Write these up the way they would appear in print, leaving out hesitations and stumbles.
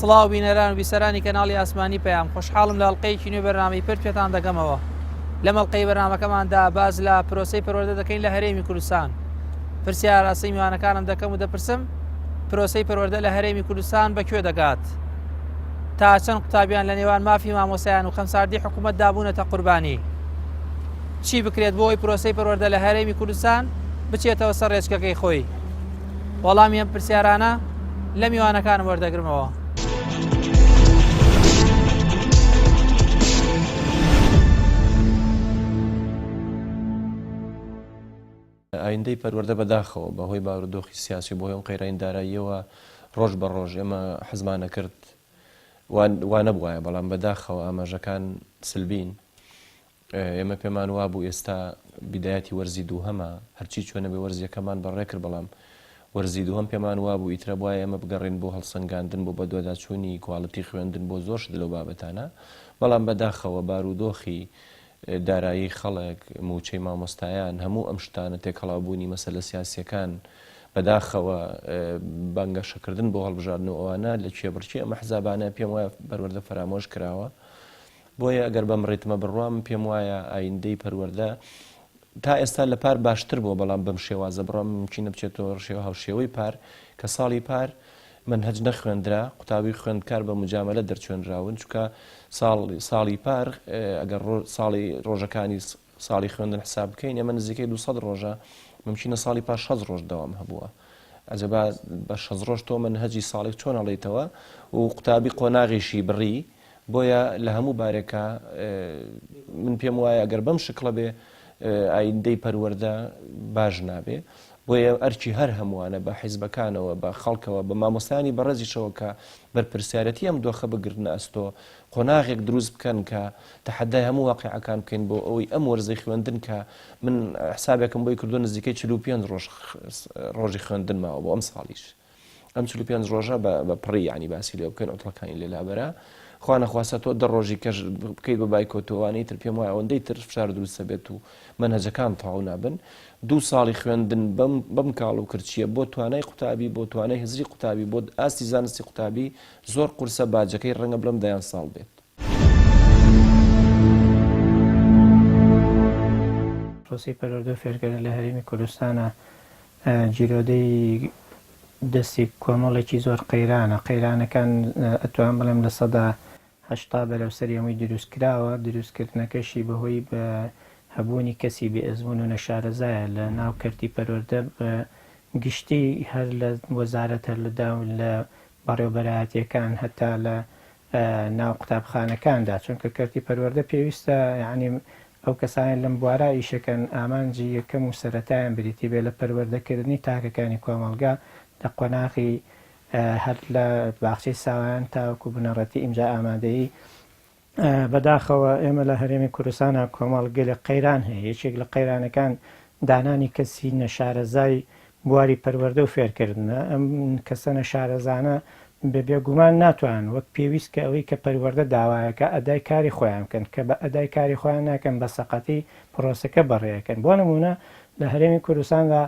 سڵاو بینەران و بیسەرانی کەناڵی ئاسمانی پەیام، خۆشحاڵم لە ئەڵقەیەکی نوێی بەرنامەی پرد پێتان دەگەمەوە. لەم ئەڵقەی بەرنامەکەماندا باس لە پرۆسەی پەروەردە دەکەین لە هەرێمی کوردستان. پرسیار ئاراستەی میوانەکانم دەکەم و دەپرسم پرۆسەی پەروەردە لە هەرێمی کوردستان بە کوێ دەگات؟ تا چەند قوتابیان لە نێوان مافی مامۆستایان و خەمساردی حکوومەتدا بوونەتە قوربانی؟ چی بکرێت بۆ ئەوەی پرۆسەی پەروەردە لە هەرێمی کوردستان بچێتەوە سەر ڕێچکەکەی خۆی؟ وەڵامی ئەم پرسیارانە لە میوانەکانم وەردەگرمەوە. ئایندەی پەروەردە بەداخەوە بە هۆی بارودۆخی سیاسی و بەهۆی ئەم قەیرانی داراییەوە ڕۆژ بە ڕۆژ ئێمە حەزمان ئەکرد وا نەبوایە بەڵام بەداخەوە ئاماژەکان سلبین ئێمە پێمان وابوو ئێستا بیدایەتی وەرزی دووهەمە هەرچی چۆنە بێ وەرز یەکەمان بەڕێ کرد بەڵام وەرزی دووهەم پێمان وابوو ئیترە بوایە ئێمە بگەڕێین بۆ هەڵسەنگاندن بۆ بەدواداچوونی کواڵیتی خوێندن بۆ زۆر شت لەو بابەتانە بەڵام بەداخەوە بارودۆخی دارایی خەڵک، مووچەی مامۆستایان، هەموو ئەم شتانە، تێکەڵاوبوونی مەسەلە سیاسییەکان، بەداخەوە بانگەشەکردن بۆ هەڵبژاردن و ئەوانە لە کێبڕکێی ئەم ئەحزابانە پێم وایە پەروەردە فەرامۆش کراوە. بۆیە ئەگەر بەم ڕیتمە بڕوا من پێم وایە ئایندەی پەروەردە تا ئێستا لە پار باشتر بووە، بەڵام بەم شێوازە بڕوا مومکینە بچێتەوە هاوشێوەی پار کە ساڵی پار مەنهەج نەخوێندرا، قوتابی و خوێندکار بە موجامەلە دەرچوێنراون، چونکە ساڵ ساڵی پار ئەگەر ساڵی ڕۆژەکانی ساڵی خوێندن حساب بکەین ئێمە نزیکەی 200 ڕۆژە ممکنە ساڵی پار 6 ڕۆژ دەوام هەبووە ئەجەبا بە 6 ڕۆژ تۆ مەنهەجی ساڵێک چۆن ئەڵێیتەوە و قوتابی قۆناغیشی بڕی بۆیە لە هەموو بارێکا من پێم وایە ئەگەر بەم شکڵە بێ ئایندەی پەروەردە باش نابێ بۆیە ئەرکی هەر هەمووانە بە حیزبەکانەوە بە خەڵکەوە بە مامۆستایانی بەڕێزیشەوە کە بەرپرسیارەتی ئەم دۆخە بگرنە ئەستۆ قۆناغێک دروست بکەن کە تەحەدای هەموو واقیعەکان بکەین بۆ ئەوەی ئەم وەرزەی خوێندن کە من حسابێکم بۆی کردو نزیکەی 45 ڕۆژ ڕۆژی خوێندن ماوە بۆ ئەم ساڵیش ئەم 45 ڕۆژە بە پڕی یعنی باسی لێ بکەین عوتڵەکانی لێ لابەرە خوا نەخواستە تۆ دە ڕۆژی کەش بکەیت بە بایکۆت و ئەوانەی تر پێم وایە ئەوەندەی تر فشار دروستە بێت و مەنهەجەکان تەواو نابن دوو ساڵی خوێندن بەم بەم کاڵ و کرچیە بۆ توانای قوتابی بۆ توانای هزری قوتابی بۆ ئاستی زانستی قوتابی زۆر قورسە باجەکەی ڕەنگە بڵێم دەیان ساڵ بێت. پرۆسەی پەروەردە و فێرکردن لە هەرێمی کوردستانا گیرۆدەی دەستی کۆمەڵێکی زۆر قەیرانە، قەیرانەکان ئەتوانم بڵێم 80% بەرەو سەری هەمووی دروست کراوە، دروست کردنەکەشی بەهۆی بە هەبوونی کەسی بێ ئەزموون و نەشارەزایە لە ناو کەرتی پەروەردە بە گشتی هەر لە وەزارەت هەر لە داو لە بەڕێوبەرایەتیەکان هەتا لە ناو قوتابخانەکاندا چونکە کەرتی پەروەردە پێویستە یانی ئەو کەسانەی لەم بوارە ئیشەکەن ئامانجی یەکەم و سەرەتایان بریتی بێ لە پەروەردەکردنی تاکەکانی کۆمەڵگا لە قۆناغی هەر لە باخچەی ساوایان تاوەکو بنەڕەتی ئینجا ئامادەیی بەداخەوە ئێمە لە هەرێمی کوردستانا کۆمەڵ گەلێک قەیران هەیە یەکێک لە قەیرانەکان دانانی کەسی نەشارەزای بواری پەروەردە و فێرکردنە، ئەم کەسە نەشارەزانە بە بێگومان ناتوانن وەک پێویست کە ئەوەی کە پەروەردە داوایەکا ئەدای کاری خۆیان بکەن، کە بە ئەدای کاری خۆیان ناکەن بە سەقەتی پرۆسەکە بەڕێئەکەن. بۆ نموونە لە هەرێمی کوردستاندا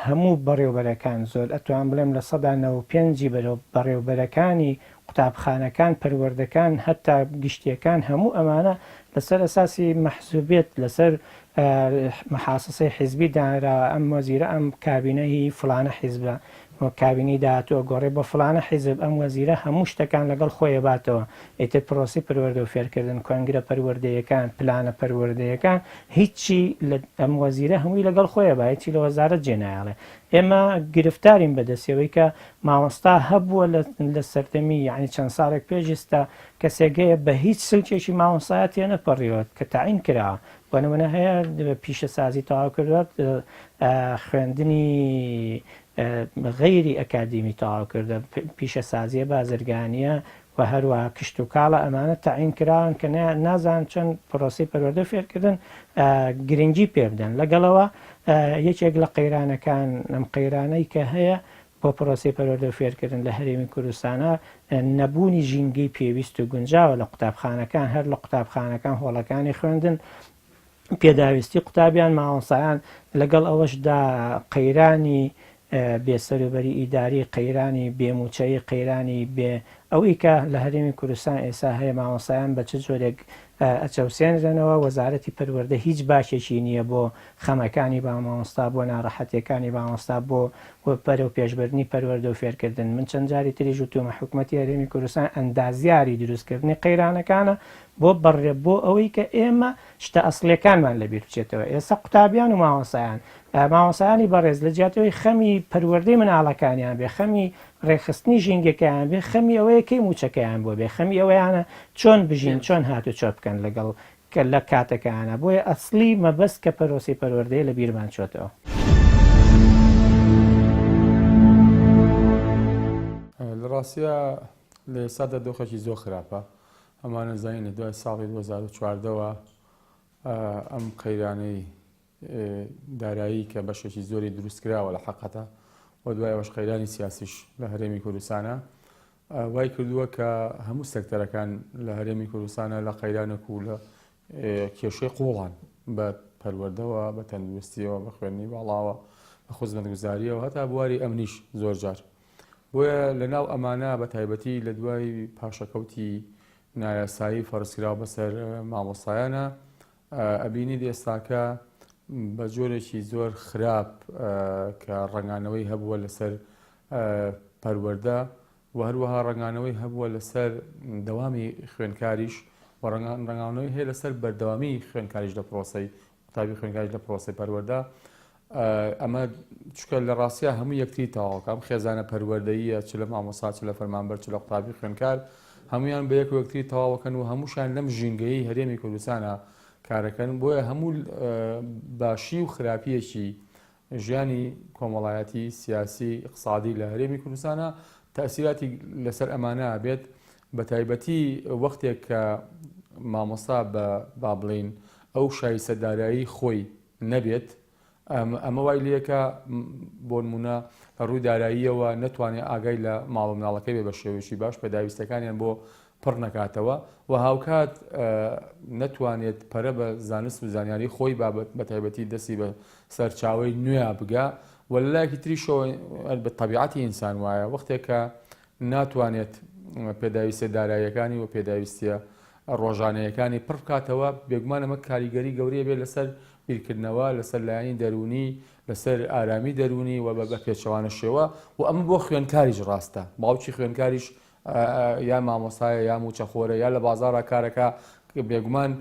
هەموو بەڕێوبەرەکان زۆر ئەتوانم بڵێم 95% ی بەڕێوبەرەکانی قوتابخانەکان پەروەردەکان هەتا گشتیەکان هەموو ئەمانە لەسەر ئەساسی مەحزوبێت لەسەر محاسسەی حیزبی دانراوە ئەم وەزیرە ئەم کابینە هی فڵانە حیزبە و کابینەی داهاتوو ئەگۆڕێ بۆ فڵانە حیزب ئەم وەزیرە هەموو شتەکان لەگەڵ خۆی ئەباتەوە ئیتر پرۆسەی پەروەردە و فێرکردن کۆنگرە پەروەردەیەکان پلانە پەروەردەیەکان هیچی لە ئەم وەزیرە هەمووی لەگەڵ خۆی ئەبا هیچی لە وەزارەت جێ نایەڵێ ئێمە گرفتارین بەدەستیەوەی کە مامۆستا هەبووە لە سەردەمی یعنی چەند ساڵێک پێش ئێستا کەسێک هەیە بە هیچ سلکێکی مامۆستایە تێنەپەڕیوە کە تەعین کراوە بۆ نمونە هەیە پیشەسازی تەواو کردووە خوێندنی غەیری ئەکادیمی تەواو کردە پیشەسازیە بازرگانیە و هەروەها کشتوکاڵە ئەمانە تەعین کراون کە نازان چەند پرۆسەی پەروەردە فێرکردن گرنگی پێ بدەن لەگەڵەوە یەکێک لە قەیرانەکان ئەم قەیرانەی کە هەیە بۆ پرۆسەی پەروەردە و فێرکردن لە هەرێمی کوردستانا نەبوونی ژینگەی پێویست و گونجاوە لە قوتابخانەکان هەر لە قوتابخانەکان هۆڵەکانی خوێندن پێداویستی قوتابیان مامۆستایان لەگەڵ ئەوەشدا قەیرانی. بێ سەروبەری ئیداری، قەیرانی بێ مووچەیی، قەیرانی بێ ئەوەی کە لە هەرێمی کوردستان ئێستا هەیە مامۆستایان بە چ جۆرێک ئەچەوسێنرێنەوە، وەزارەتی پەروەردە هیچ باکێکی نییە بۆ خەمەکانی مامۆستا، بۆ ناڕەحەتیەکانی مامۆستا، بۆ بەرەو پێشبردنی پەروەردە و فێرکردن. من چەند جاری تریش وتومە حکومەتی هەرێمی کوردستان ئەندازیاری دروستکردنی قەیرانەکانە بۆ بەڕێ بۆ ئەوەی کە ئێمە شتە ئەسڵیەکانمان لەبیر بچێتەوە. ئێستا قوتابیان و مامۆستایان مامۆستایانی بەڕێز لە جیاتی ئەوەی خەمی پەروەردەی مناڵەکانیان بێ، خەمی ڕێکخستنی ژینگەکەیان بێ، خەمی ئەوەیە کەی مووچەکەیان بۆ بێ، خەمی ئەوەیانە چۆن بژین، چۆن هاتوچۆ بکەن لەگەڵ کە لە کاتەکەیانا، بۆیە ئەسڵی مەبەست کە پەرۆسەی پەروەردەیە لە بیرمان چۆتەوە. لە ڕاستیا لە ئێستادا دۆخێکی زۆر خراپە، هەمووان ئەزانین لە دوای ساڵی 2014 وە ئەم قەیرانەی دارایی کە بەشێکی زۆری دروستکراوە لە حەقەتە و دوای ئەوەش قەیرانی سیاسیش لە هەرێمی کوردستانە وای کردووە کە هەموو سێکتەرەکان لە هەرێمی کوردستانە لە قەیرانێک و لە کێشەی قوڵان بە پەروەردەوە بە تەندروستیەوە بە خوێندنی باڵاوە بە خزمەتگوزاریەوە هەتا بواری ئەمنیش زۆر جار بۆیە لە ناو ئەمانە بە تایبەتی لە دوای پاشەکەوتی نایاسایی فەرزکراو بەسەر مامۆستایانە ئەبینیت ئێستاکە بە جۆرێکی زۆر خراپ کە ڕەنگانەوەی هەبووە لەسەر پەروەردە و هەروەها ڕەنگانەوەی هەبووە لەسەر دەوامی خوێنکاریش و ڕەنگانەوەی هەیە لەسەر بەردەوامی خوێنکاریش لە پرۆسەی قوتابی خوێنکاریش لە پرۆسەی پەروەردە ئەمە چکە لە ڕاستیا هەموو یەکتری تەواوکە ئەم خێزانە پەروەردەییە چ لە مامۆسا چ لە فەرمانبەر چ لە قوتابی خوێندکار هەمویان بە یەک یەکتری تەواوەکەن و هەمووشان لەم ژینگەیەی هەرێمی کوردستانە کارەکەن بۆیە هەموو باشی و خراپیەکی ژیانی کۆمەڵایەتی سیاسی اقتصادی لە هەرێمی کوردستانە تەسیراتی لەسەر ئەمانە بێت بە تایبەتی وەختێک کە مامۆستا بە با بڵین ئەو شایستە دارایی خۆی نەبێت، ئەمە وای لێکا بۆنمونە لە ڕووی داراییەوە نەتوانێت ئاگای لە ماڵ و مناڵەکەی بێ بە شێوەیەکی باش پێداویستەکانیان بۆ پڕ نەکاتەوە و هاوکات نەتوانێت پەرە بە زانست و زانیاری خۆی بابەت بە تایبەتی دەستی بە سەرچاوەی نوێ بگا و لە لایەکی تریشەوە بە تەبیعەتی ئینسان وایە وەختێک کە ناتوانێت پێداویستیە داراییەکانی و پێداویستیە ڕۆژانەیەکانی پڕ بکاتەوە، بێگومان ئەمە کاریگەری گەورەی ئەبێت لەسەر بیرکردنەوە، لەسەر لایەنی دەروونی، لەسەر ئارامی دەروونی و بە پێچەوانە شێوە و ئەمە بۆ خوێندکاریش ڕاستە، باوکی خوێندکاریش یا مامۆستایە یا مووچەخۆرە یا لە بازاڕا کارەکا، بێگومان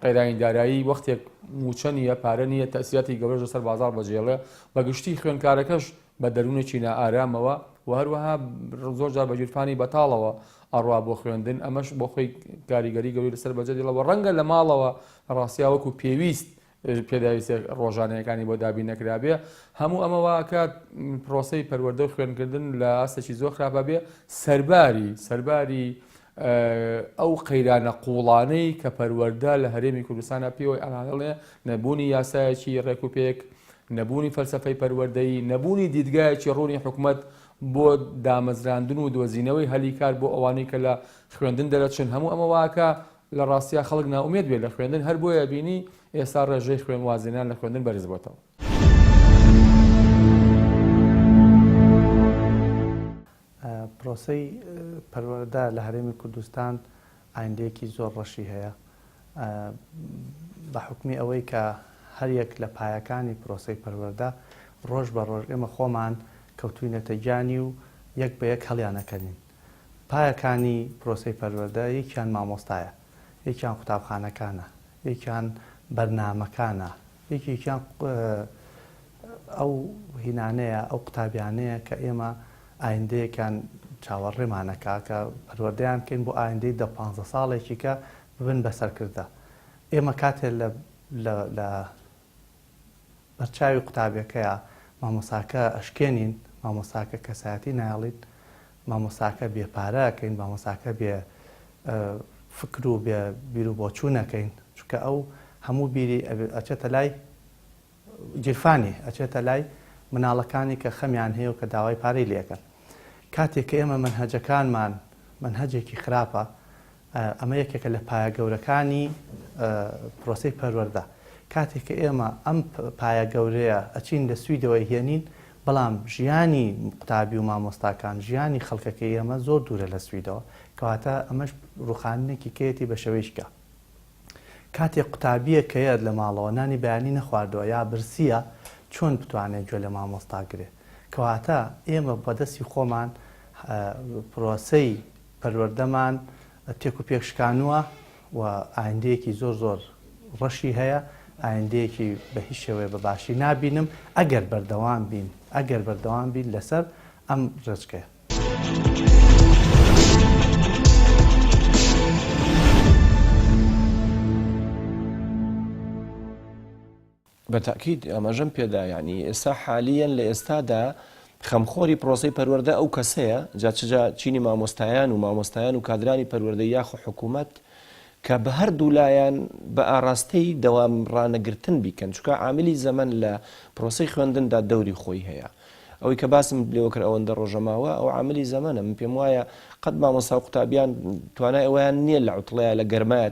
قەیرانی دارایی وەختێک مووچە نییە، پارە نییە، تەئسیراتی گەورەش لەسەر بازاڕ بەجێڵێ، بە گشتی خوێندکارەکەش بە دەروونێکی نائارامەوە و هەروەها زۆر جار بە گیرفانی بەتاڵەوە ئەڕوا بۆ خوێندن، ئەمەش بۆ خۆی کاریگەری گەورەی لەسەر بەجێ دێڵێ و ڕەنگە لە ماڵەوە ڕاستیا وەکو پێویست پێداویستیە ڕۆژانەیەکانی بۆ دابین نەکرابێ. هەموو ئەمە وا ئەکات پرۆسەی پەروەردە و خوێندکردن لە ئاستێکی زۆر خراپا بێ، سەرباری سەرباری ئەو قەیرانە قووڵانەی کە پەروەردە لە هەرێمی کوردستانە پێوەی ئەناڵێ، نەبوونی یاسایەکی ڕێکوپێک، نەبوونی فەلسەفەی پەروەردەیی، نەبوونی دیدگایەکی ڕوونی حکومەت بۆ دامەزراندن و دۆزینەوەی هەلی کار بۆ ئەوانەی کە لە خوێندن دەرەچن، هەموو ئەمە واکا لە ڕاستیا خەڵک نائومێد بێت لە خوێندن، هەر بۆیە بینی ئێستا ڕێژەی خوێن وازهێنان لە خوێندن بەرز بۆتەوە. پرۆسەی پەروەردە لە هەرێمی کوردستان ئایندەیەکی زۆر ڕەشی هەیە بە حوکمی ئەوەی کە هەریەک لە پایەکانی پرۆسەی پەروەردە ڕۆژ بە ڕۆژ ئێمە خۆمان کەوتوینەتە گیانی و یەک بە یەک هەڵیانەکەنین. پایەکانی پرۆسەی پەروەردە یەکیان مامۆستایە، یەکیان قوتابخانەکانە، یەکیان بەرنامەکانە، یەکێکیان ئەو هینانەیە، ئەو قوتابیانەیە کە ئێمە ئایندەیەکیان چاوەڕێمان ئەکا کە پەروەردەیان بکەین بۆ ئایندەی دە پانزە ساڵێکی کە ببن بە سەرکردە. ئێمە کاتێ لە لە لە بەرچاوی قوتابیەکەیا مامۆستاکە ئەشکێنین، مامۆستاکە کەسایەتی نایەڵین، مامۆستاکە بێ پارە ئەکەین، مامۆستاکە بێ فکر و بێ بیر و بۆچوون ئەکەین، چونکە ئەو هەموو بیری ئەچێتە لای گیرفانی، ئەچێتە لای مناڵەکانی کە خەمیان هەیە و کە داوای پارەی لێ ئەکەن. کاتێک کە ئێمە مەنهەجەکانمان مەنهەجێکی خراپە، ئەمە یەکێکە لە پایە گەورەکانی پرۆسەی پەروەردە. کاتێک کە ئێمە ئەم پایە گەورەیە ئەچین لە سویدەوە ئەیهێنین، بەڵام ژیانی قوتابی و مامۆستاکان، ژیانی خەڵکەکەی ئێمە زۆر دوورە لە سویدەوە، کەواتە ئەمەش ڕووخاندنێکی کەیەتی بە شێوەیەکی کە کاتێک قوتابییەک کە یەت لە ماڵەوە نانی بەیانی نەخواردووە یا برسییە چۆن بتوانێت گوێ لە مامۆستا گرێ؟ کەواتە ئێمە بە دەستی خۆمان پرۆسەی پەروەردەمان تێک و پێک شکانووە و ئایندەیەکی زۆر زۆر ڕەشی هەیە، ئایندەیەکی بە هیچ شێوەیە بە باشی نابینم ئەگەر بەردەوام بین ئەگەر بەردەوام بین لەسەر ئەم ڕێچکەیە. بە تەئکید ئاماژەم پێدا یانی ئێستا حالیەن لە ئێستادا خەمخۆری پرۆسەی پەروەردە ئەو کەسەیە جا چ جا چینی مامۆستایان و مامۆستایان و کادرانی پەروەردە یاخۆ حکوومەت کە بە هەردوو لایان بە ئاراستەی دەوام ڕانەگرتن بیکەن چونکە عاملی زەمەن لە پرۆسەی خوێندندا دەوری خۆی هەیە ئەوەی کە باسم لێوە کرد ئەوەندە ڕۆژە ماوە ئەو عاملی زەمەنە من پێم وایە قەت مامۆستا و قوتابیان توانای ئەوەیان نییە لە عوتڵەیە لە گەرمایە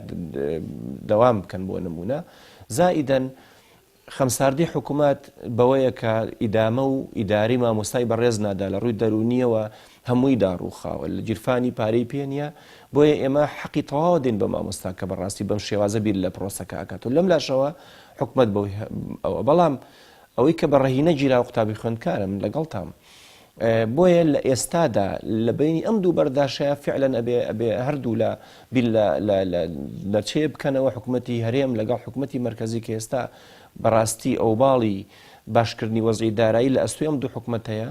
دەوام بکەن بۆ نمونە زائیدەن خەمساردی حکومەت بەوەیە کە ئیدامە و ئیدارەی مامۆستای بەڕێز نادا لە ڕووی دەروونییەوە هەمووی داڕووخاوە لە گیرفانی پارەی پێ نییە بۆیە ئێمە حەقی تەواوە دێن بە مامۆستا کە بەڕاستی بەم شێوازە بیر لە پرۆسەکە ئەکات و لەم لاشەوە حکومەت بەوەی ئەوە بەڵام ئەوەی کە بە ڕەهینە گیراوە قوتابی خوێندکارە من لەگەڵتام بۆیە لە ئێستادا لە بەینی ئەم دوو بەرداشەیە فعلەن ئەبێ ئەبێ هەردوولا بیر لە لە لە نەچەیە بکەنەوە حکومەتی هەرێم لەگەڵ حکومەتی مەرکەزی کە ئێستا بەڕاستی ئەوباڵی باشکردنی وەزعی دارایی لە ئەستۆی ئەم دوو حکومەتەیە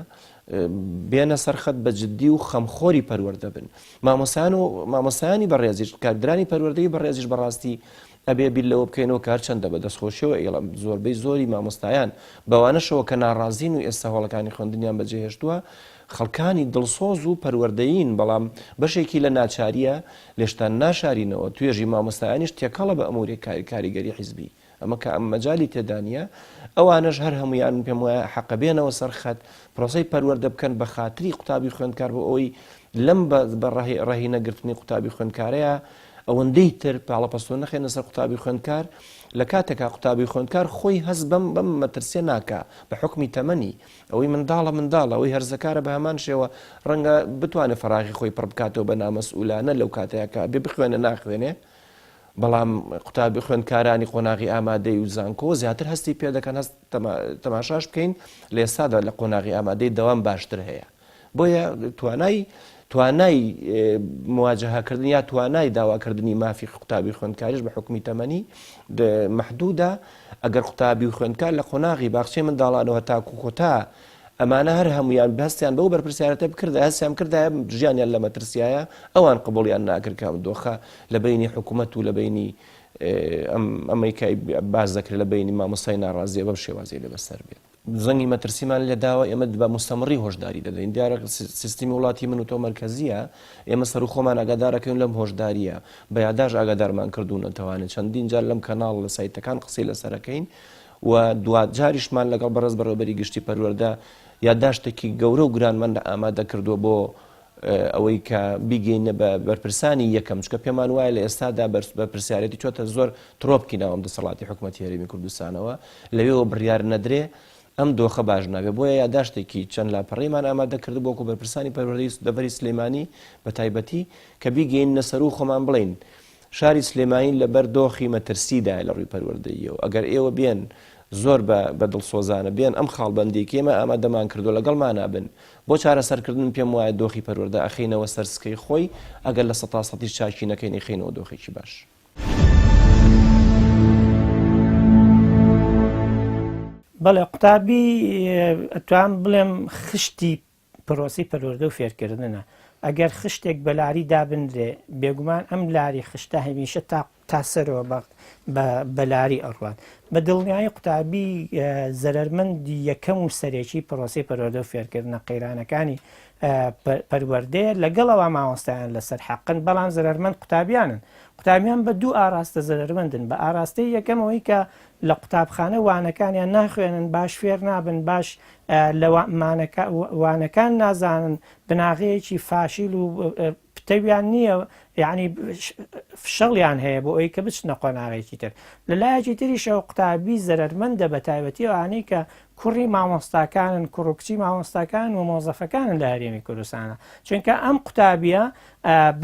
بێنە سەرخەت بە جددی و خەمخۆری پەروەردە بن مامۆسان و مامۆسایانی بەڕێزیش کادرانی پەروەردەی بەڕێزیش بەڕاستی ئەبێ بیر لەوە بکەینەوە کە هەرچەندە بە دەستخۆشیەوە ئەیڵێم زۆربەی زۆری مامۆستایان بەوانەشەوە کە ناڕازین و ئێستا هۆڵەکانی خوێندنیان بەجێهێشتووە خەڵکانی دڵسۆز و پەروەردەیین بەڵام بەشێکی لە ناچاریە لێشتان ناشارینەوە توێژی مامۆستایانیش تێکەڵە بە ئەموری کاریگەری حیزبی ئەمە کە ئەم مەجالی تێدا نییە ئەوانەش هەر هەمویان پێم وایە حەقە بێنەوە سەر خەت پرۆسەی پەروەردە بکەن بە خاتری قوتابی خوێندکار بۆ ئەوەی لەم بە ڕەهینە گرتنی قوتابی خوێندکارەیە ئەوەندەی تر پاڵەپەستۆ نەخەینە سەر قوتابی خوێندکار، لە کاتێکا قوتابی خوێندکار خۆی هەست بەم بەم مەترسیە ناکا بە حوکمی تەمەنی، ئەوەی منداڵە منداڵە، ئەوەی هەرزەکارە بە هەمان شێوە ڕەنگە بتوانێ فەراغی خۆی پڕ بکاتەوە بە نامەسئولانە لەو کاتەیا کە ئەبێ بخوێنێ ناخوێنێ، بەڵام قوتابی خوێندکارانی قۆناغی ئامادەی و زانکۆ زیاتر هەستی پێ دەکەن هەست تەماشاش بکەین لە ئێستادا لە قۆناغی ئامادەی دەوام باشتر هەیە. بۆیە توانای توانای مواجهەکردن یا توانای داواکردنی مافی قوتابی خوێندکاریش بە حکومی تەمەنی مەحدودە ئەگەر قوتابی و خوێندکار لە قۆناغی باخچەی منداڵانەوە تاکو کۆتا ئەمانە هەر هەمویان هەستیان بەو بەرپرسیارەتە بکردە هەستیان کردایە ژیانیان لە مەترسیایە ئەوان قبوڵیان ناکرد کە ئەم دۆخە لە بینی حکوومەت و لە بینی ئەم ئەمەی کە باس دەکرێت لە بینی مامۆستای ناڕازیە بەم شێوازی لێ بەسەر بێت. زەنگی مەترسیمان لێداوە، ئێمە بە موستەمڕی هۆشداری دەدەین، دیارە سیستمی وڵاتی من و تۆ مەرکەزییە، ئێمە سەرو خۆمان ئاگادارەکەین لەم هۆشدارییە، بە یاداشت ئاگادارمان کردوونەتەوانێ چەندین جار لەم کەناڵ لە سایتەکان قسەی لەسەرەکەین و دواجاریشمان لەگەڵ بەڕێز بەڕێوەبەری گشتی پەروەردە یاداشتێکی گەورە و گرانمان ئامادە کردووە بۆ ئەوەی کە بیگەینە بە بەرپرسانی یەکەم، چونکە پێمان وایە لە ئێستادا بەرپرسیارێتی چۆتە زۆر ترۆپکی ناو ئەم دەسەڵاتی حکومەتی هەرێمی کوردستانەوە، لەوێوە بڕیار نەدرێ ئەم دۆخە باش نابێ، بۆیە یاداشتێکی چەند لاپەڕەیمان ئامادە کردبوو وەکو بەرپرسانی پەروەردەی دەڤەری سلێمانی بە تایبەتی کە بیگەیننە سەروو خۆمان بڵێین شاری سلێمانی لەبەر دۆخی مەترسیدایە لە ڕووی پەروەردەییەوە، ئەگەر ئێوە بێن زۆر بە بە دڵسۆزانە بێن ئەم خاڵبەندیەی کە ئێمە ئامادەمان کردووە لەگەڵمانا بن بۆ چارەسەرکردن پێم وایە دۆخی پەروەردە ئەخەینەوە سەر سکەی خۆی ئەگەر لە سەتا سەتیش چاکی نەکەین ئەیخەینەوە دۆخێکی باش. بەڵێ قوتابی ئەتوانم بڵێم خشتی پرۆسەی پەروەردە و فێرکردنە. ئەگەر خشتێک بە لاری دابنرێ، بێگومان ئەم لاری خشتە هەمیشە تا تا سەرەوە بە بە بە لاری ئەڕوات. بە دڵنیایی قوتابی زەرەرمەندی یەکەم و سەرەکی پرۆسەی پەروەردە و فێرکردنە قەیرانەکانی پەروەردەیە، لەگەڵ ئەوە مامۆستایان لەسەر حەقن، بەڵام زەرەرمەند قوتابیانن. قوتابیان بە دوو ئاراستە زەرەرمەندن، بە ئاراستەی یەکەم ئەوەی کە لە قوتابخانە وانەکانیان ناخوێنن، باش فێر نابن، باش لە وانەکان نازانن، بناغەیەکی فاشیل و پتەویان نییە، یانی. فشەڵیان هەیە بۆ ئەوی کە بچنە قۆناغێکی تر. لە لایەکی تریشەوە قوتابی زەرەرمەندە بە تایبەتی ئەوانەی کە کوڕی مامۆستاکانن، کوڕ و کچی مامۆستاکان و مۆزەفەکانن لە هەرێمی کوردستانە. چونکە ئەم قوتابیە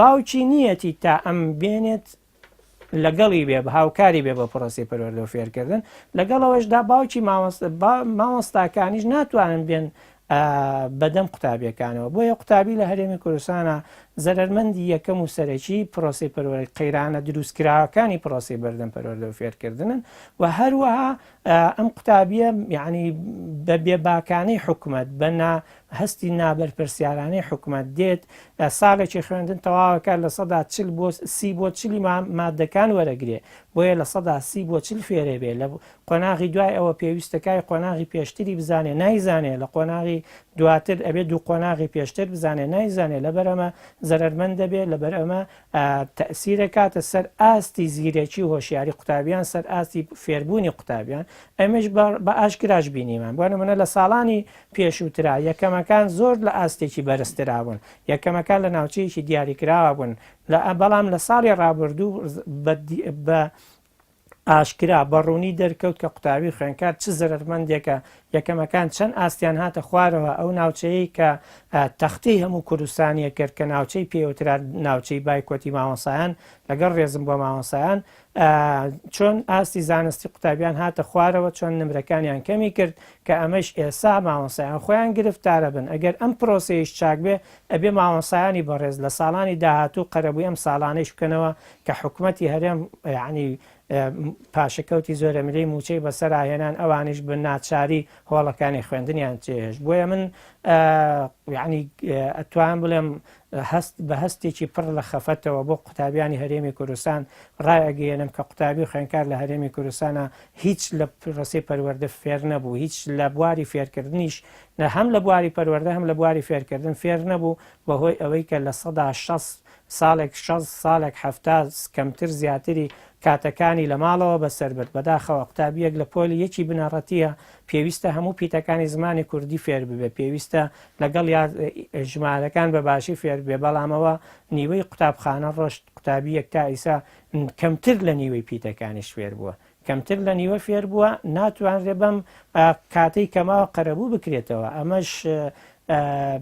باوکی نیەتی تا ئەم بێنێت لەگەڵی بێ هاوکاری بێ بۆ پرۆسی پەروەردە و فێرکردن لەگەڵ ئەوەشدا باوکی مامۆستاکانیش ناتوانن بێن بەدەم قوتابیەکانەوە بۆیە قوتابی لە هەرێمی کوردستانە زەرەرمەندی یەکەم و سەرەکی پرۆسی پەروەردە قەیرانە دروستکراوەکانی پرۆسی بەردەم پەروەردە و فێرکردنن و هەروەها ئەم قوتابیە یعنی بە بێباکانەی حکومەت بە نا هەستی نابەرپرسیارانەی حکومەت دێت ساڵێکی خوێندن تەواوەکە 40% بۆ سی بۆ چلی مادەکان وەرەگرێ بۆیە 30% بۆ 40 فێرێ بێ لە قۆناغی دوای ئەوە پێویستەکای قۆناغی پێشتری بزانێ نایزانێ لە قۆناغی دواتر ئەبێ دوو قۆناغی پێشتر بزانێ نایزانێ لەبەرئەمە زەرەرمەند دەبێ لەبەرئەمە تەئسیرەکاتە سەر ئاستی زیرەکی و هۆشیاری قوتابیان سەر ئاستی فێربوونی قوتابیان ئەمەش بە ئاشکراش بینیمان بۆ نمونە لە ساڵانی پێشووترا یەکەمەکان زۆر لە ئاستێکی بەرزترا بوون یەکەمەکان لە ناوچەیەکی دیاریکراوە بوون لە بەڵام لە ساڵی ڕابردوو بە ئاشکرا بە ڕوونی دەرکەوت کە قوتابی و خوێندکار چ زەرەرمەندێکە، یەکەمەکان چەند ئاستیان هاتە خوارەوە، ئەو ناوچەیەی کە تەختەی هەموو کوردستانی کرد کە ناوچەی پێوترا ناوچەی بایکۆتی مامۆسایان، لەگەڵ ڕێزم بۆ مامۆسایان، چۆن ئاستی زانستی قوتابیان هاتە خوارەوە، چۆن نمرەکانیان کەمی کرد، کە ئەمەش ئێسا مامۆسایان خۆیان گرفتارە بن، ئەگەر ئەم پرۆسەیەیش چاک بێ ئەبێ مامۆسایانی بەڕێز لە ساڵانی داهاتوو قەرەبووی ئەم ساڵانەیش بکەنەوە کە حکومەتی هەرێم یانی پاشەکەوتی زۆرەملێی مووچەی بەسەرا هێنان ئەوانیش بە ناچاری هۆڵەکانی خوێندنیان جێهێشت بۆیە من یانی ئەتوانم بڵێم هەست بە هەستێکی پڕ لە خەفەتەوە بۆ قوتابیانی هەرێمی کوردستان ڕایئەگەیەنم کە قوتابی و خوێندکار لە هەرێمی کوردستانە هیچ لە پرۆسەی پەروەردە فێر نەبوو هیچ لە بواری فێرکردنیش هەم لە بواری پەروەردە هەم لە بواری فێرکردن فێر نەبوو بەهۆی ئەوەی کە 60% ساڵێک 60 ساڵێک 70 کەمتر زیاتری کاتەکانی لە ماڵەوە بەسەر برد بەداخەوە قوتابیەک لە پۆلی یەکی بنەڕەتیە پێویستە هەموو پیتەکانی زمانی کوردی فێر ببێ پێویستە لەگەڵ یا ژمارەکان بە باشی فێر بێ بەڵام ئەوە نیوەی قوتابخانە ڕۆشت قوتابیەک تا ئیسا کەمتر لە نیوەی پیتەکانیش فێر بووە کەمتر لە نیوە فێر بووە ناتوانرێ بەم کاتەی کەماوە قەرەبوو بکرێتەوە ئەمەش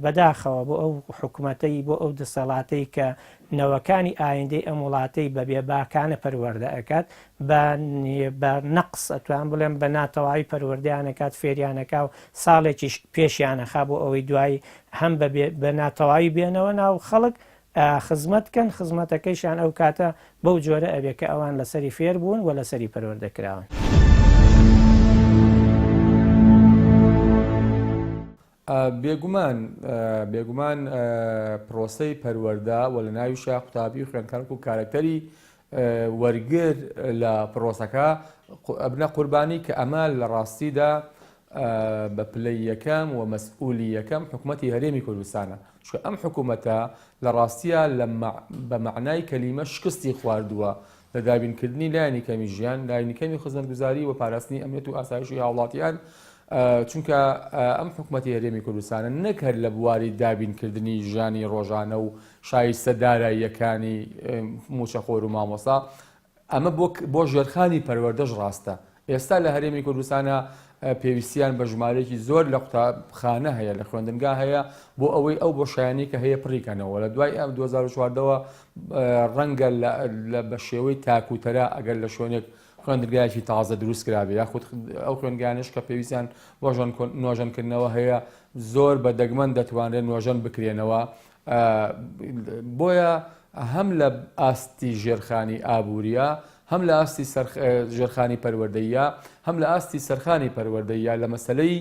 بەداخەوە بۆ ئەو حکومەتەی بۆ ئەو دەسەڵاتەی کە نەوەکانی ئایندەی ئەم وڵاتەی بە بێباکانە پەروەردە ئەکات بە نەقس ئەتوان بڵێم بە ناتەواوی پەروەردەیان ئەکات فێریان ئەکا و ساڵێکیش پێشیان ئەخا بۆ ئەوەی دوایی هەم بە ناتەواوی بێنەوە ناو خەڵک خزمەت کەن خزمەتەکەیشیان ئەو کاتە بەو جۆرە ئەبێ کە ئەوان لەسەری فێر بوون و لەسەری پەروەردە کراون. بێگومان بێگومان پرۆسەی پەروەردە و لە ناویشا قوتابی و خوێندکار وەکو کارەکتەری وەرگر لە پرۆسەکە ئەبنە قوربانی کە ئەمە لە ڕاستیدا بە پلەی یەکەم و مەسئولی یەکەم حکوومەتی هەرێمی کوردستانە چونکە ئەم حکوومەتە لە ڕاستیە لە بە مەعنای کەلیمە شکستی خواردووە لە دابینکردنی لایەنی کەمی ژیان، لایەنی کەمی خزمەتگوزاری و پاراستنی ئەمنیەت و ئاسایشی هاوڵاتیان، چونکە ئەم حکومەتی هەرێمی کوردستانە نەک هەر لە بواری دابینکردنی ژیانی ڕۆژانە و شایستە داراییەکانی مووچەخۆر و مامۆستا، ئەمە بۆ ژێرخانی پەروەردەش ڕاستە. ئێستا لە هەرێمی کوردستانا پێویستیان بە ژمارەیەکی زۆر لە قوتابخانە هەیە، لە خوێندنگا هەیە بۆ ئەوەی ئەو بۆشایانەی کە هەیە پڕی کەنەوە. لە دوای 2014 وە ڕەنگە بە شێوەی تاک و تەرا ئەگەر لە شوێنێک خوێندنگایەکی تازە دروست کرابێ یاخود ئەو خوێندگانەش کە پێویستیان بۆ نۆژەنکردنەوە هەیە زۆر بە دەگمەن دەتوانرێن نۆژەن بکرێنەوە. بۆیە هەم لە ئاستی ژێرخانی ئابووریە هەم لە ئاستی ژێرخانی پەروەردەیە هەم لە ئاستی سەرخانی پەروەردەیە لە مەسلەی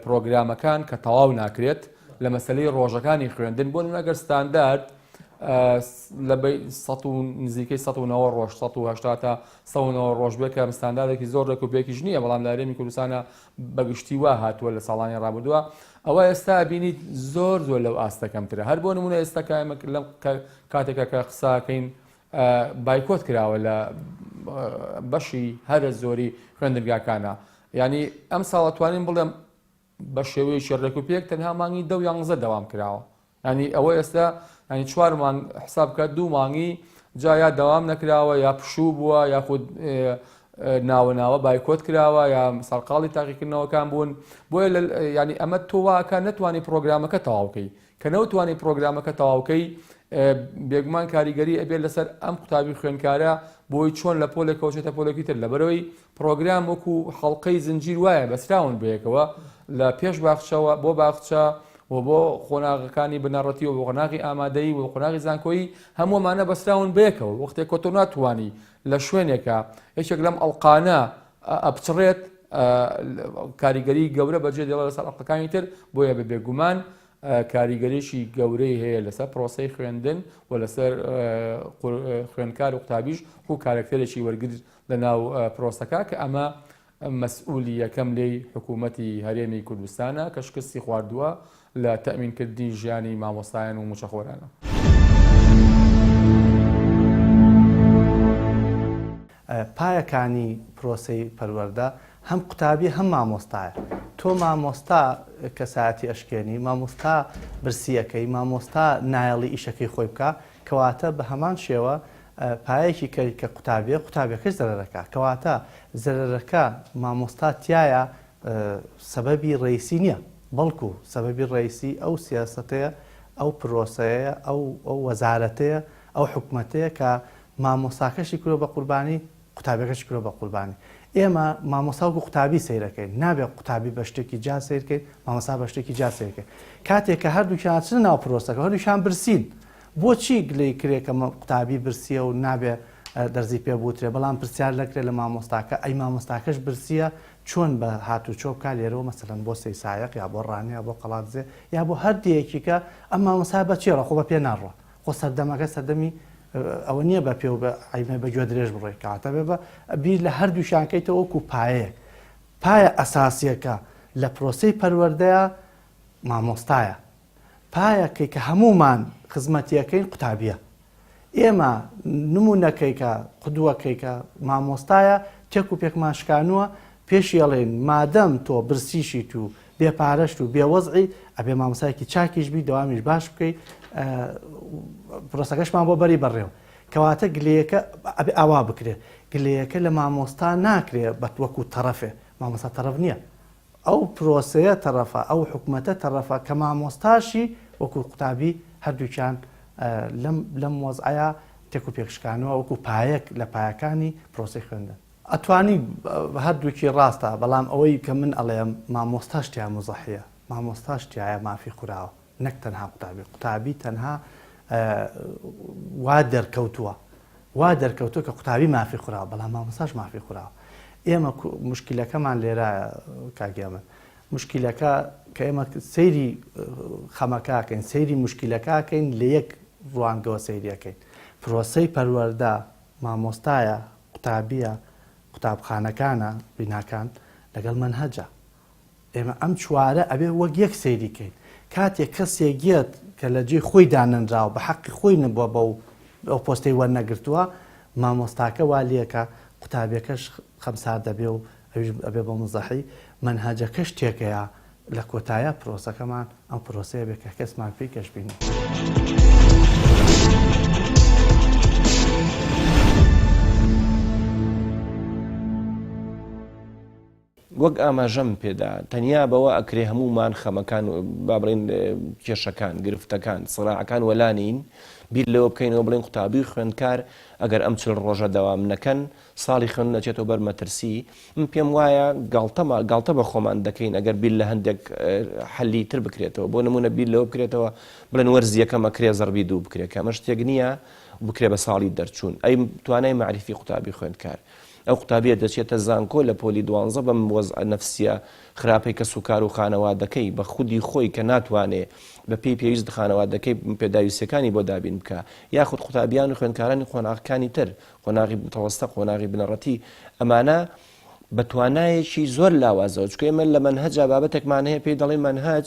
پرۆگرامەکان کە تەواو ناکرێت لە مەسلەی ڕۆژەکانی خوێندن بۆ نمونە ستاندارد لە نزیکەی 1970 ڕۆژ 1970 تا 1970 ڕۆژ بێ کە ستانداردێکی زۆر ڕێک و پێکیش نییە بەڵام لە هەرێمی کوردستانە بەگشتی وا هاتووە لە ساڵانی ڕابردووە ئەوە ئێستا ئەبینیت زۆر زۆر لەو ئاستە کەمترە هەر بۆ نمونە ئێستا کە ئێمە لەم کاتێکە کە قساکەین بایکۆت کراوە لە بەشی هەرە زۆری خوێندنگاکانە ینی ئەم ساڵە توانین بڵێم بە شێوەیەکی ڕێک و پێک تەنها مانگی دە و یانزە دەوام کراوە ینی ئەوە ئێستا ینی چوار مانگ حساب بکە دوو مانگی جا یا دەوام نەکراوە یا پشوو بووە یاخود ناوە ناوە بایکۆت کراوە یا سەرقاڵی تاقیکردنەوەکان بوون بۆیە ینی ئەمە تۆ واکە نەتوانی پرۆگرامەکە تەواوکەی کە نەوتوانی پرۆگرامەکە تەواوکەی بێگومان کاریگەری ئەبێت لەسەر ئەم قوتابی خوێنکارە بۆی چۆن لە پۆلێکەوە چێتە پۆلێکی تر لەبەرەوەی پرۆگرام وەکو حەڵقەی زنجیر وایە بەسراون بەیەکەوە لە پێش باخچەوە بۆ باخچە و بۆ قۆناغەکانی بنەڕەتی و بۆ قۆناغی ئامادەیی و قۆناغی زانکۆیی هەموو ئەمانە بەسراون بەیەکەوە وەختێک کە تۆ ناتوانی لە شوێنێکە یەکێک لەم ئەڵقانە ئەپچڕێت کاریگەری گەورە بەجێ دێڵێ لەسەر ئەڵقەکانی تر بۆیە بە بێگومان کاریگەریی گەورەی هەیە لەسەر پرۆسەی خوێندن و لەسەر خوێندکار و قوتابیش و کارەکتەرێکی وەرگر لە ناو پرۆسەکە کە ئەمە مەسئولی یەکەم لێی حکوومەتی هەرێمی کوردستانە کە شکستی خواردووە لە تەئمینکردنی ژیانی مامۆستایان و مووچەخۆرانە. پایەکانی پرۆسەی پەروەردە هەم قوتابی هەم مامۆستایە. تۆ مامۆستا کەسایەتی ئەشکێنی، مامۆستا برسی ئەکەی، مامۆستا نایەڵی ئیشەکەی خۆی بکا، کەواتە بە هەمان شێوە پایەکی کە کە قوتابیە قوتابیەکەش زەرەرەکا کەواتە زەرەرەکە مامۆستا تیایە سەبەبی ڕەیسی نیە بەڵکو سەبەبی ڕەیسی ئەو سیاسەتەیە ئەو پرۆسەیە ئەو ئەو وەزارەتەیە ئەو حکومەتەیە کە مامۆستاکەشی کردوە بە قوربانی قوتابیەکەشی کردوە بە قوربانی ئێمە مامۆستا وەکو قوتابی سەیرەکەین نابێ قوتابی بە شتێکی جیا سەیرکەین مامۆستا بە شتێکی جیا سەیرکەین کاتێک کە هەردووکیان چنە ناو پرۆسەکە هەردووکیان برسین بۆچی گلەی کرێ کە قوتابی برسیە و نابێ دەرزی پێ بوترێ بەڵام پرسیار نەکرێ لە مامۆستاکە ئەی مامۆستاکەش برسیە چۆن بە هاتوچۆ بکا لێرەوە مەسەلەن بۆ سەیسایەق یا بۆ ڕانیە یا بۆ قەڵادزێ یا بۆ هەر دێیەکی کە ئەم مامۆستا بە چی ڕە خۆ بە پێ ناڕوا خۆ سەردەمەکە سەردەمی ئەوە نییە بە پێ و بە عیمە بە گوێ درێژ بڕۆی کەواتە بێ بە بیر لە هەردووکیان کەیتەوە وەکو پایەیەک پایە ئەساسیەکە لە پرۆسەی پەروەردەیە مامۆستایە پایەکەی کە هەموومان خزمەتیەکەین قوتابیە ئێمە نمونەکەی کە قدوەکەی کە مامۆستایە تێک و پێکمان شکانووە پێشی ئەڵێن مادەم تۆ برسیشیت و بێ پارەشت و بێ وەزعی ئەبێ مامۆستایەکی چاکیش بی دەوامیش باش بکەی پرۆسەکەشمان بۆ بەری بەڕێوە کەواتە گلەیەکە ئەبێ ئاوا بکرێ گلەیەکە لە مامۆستا ناکرێ بە وەکو تەڕەفێ مامۆستا تەڕەف نییە ئەو پرۆسەیە تەڕەفە، ئەو حکومەتە تەڕەفە کە مامۆستاشی وەکو قوتابی هەردووکیان لەم لەم وەزعەیا تێک و پێکشکانوە وەکو پایەک لە پایەکانی پرۆسەی خوێندن. ئەتوانی هەردووکی ڕاستە بەڵام ئەوەی کە من ئەڵێم مامۆستاش تیا موزەحیە مامۆستاش تیایە مافی خوراوە نەک تەنها قوتابی قوتابی تەنها وا دەرکەوتووە وا دەرکەوتووە کە قوتابی مافی خوراوە بەڵام مامۆستاش مافی خوراوە ئێمە مشکلەکەمان لێرە کاک هێمن مشکلەکە کە ئێمە سەیری خەمەکەکەین سەیری مشکلەکەکەین لە یەک ڕوانگەوە سەیریەکەین پرۆسەی پەروەردە مامۆستایە قوتابیە قوتابخانەکانە بیناکان لەگەڵ مەنهەجە ئێمە ئەم چوارە ئەبێ وەک یەک سەیری کەین. کاتێک کەسێک یەت کە لە جێی خۆی دانەنراوە، بە حەقی خۆی نەبووە بەو ئەو پۆستەی وەرنەگرتووە، مامۆستاکە وا لێکا، قوتابیەکەش خەمسارد دەبێ و ئەویش ئەبێ بە موزەحی، مەنهەجەکەش تێکەیا، لە کۆتایا پرۆسەکەمان ئەم پرۆسەیە بێ کە کەسمان پێی گەشبین نیە. وەک ئاماژەم پێدا، تەنیا بەوە ئەکرێ هەموومان خەمەکان، با بڵێین کێشەکان، گرفتەکان، سڕاعەکان وەلا نێین، بیر لەوە بکەینەوە بڵێین قوتابی و خوێندکار ئەگەر ئەم چل ڕۆژە دەوام نەکەن، ساڵی خوێندن ئەچێتەوە بەر مەترسی. من پێم وایە گاڵتەما گاڵتە بە خۆمان دەکەین ئەگەر بیر لە هەندێک حەلی تر بکرێتەوە. بۆ نموونە بیر لەوە بکرێتەوە بڵێن وەرزی یەکەم ئەکرێ زەڕبی دوو بکرێ، کە ئەمە شتێک نییە بکرێ بە ساڵی دەرچوون. ئەی توانای مەعریفی قوتابی خوێندکار؟ ئەو قوتابیە دەچێتە زانکۆ لە پۆلی دوانزە بەم وەزعە نەفسیە خراپەی کەسوکار و خانەوادەکەی بە خودی خۆی کە ناتوانێ بە پێی پێویست خانەوادەکەی پێداویستیەکانی بۆ دابین بکا یاخود قوتابیان و خوێندکارانی قۆناغەکانی تر قۆناغی متەوەستە قۆناغی بنەڕەتی ئەمانە. بە توانایەکی زۆر لاوازەوە، چونکە ئێمە لە مەنهەجا بابەتێکمان هەیە پێی دەڵێین مەنهەج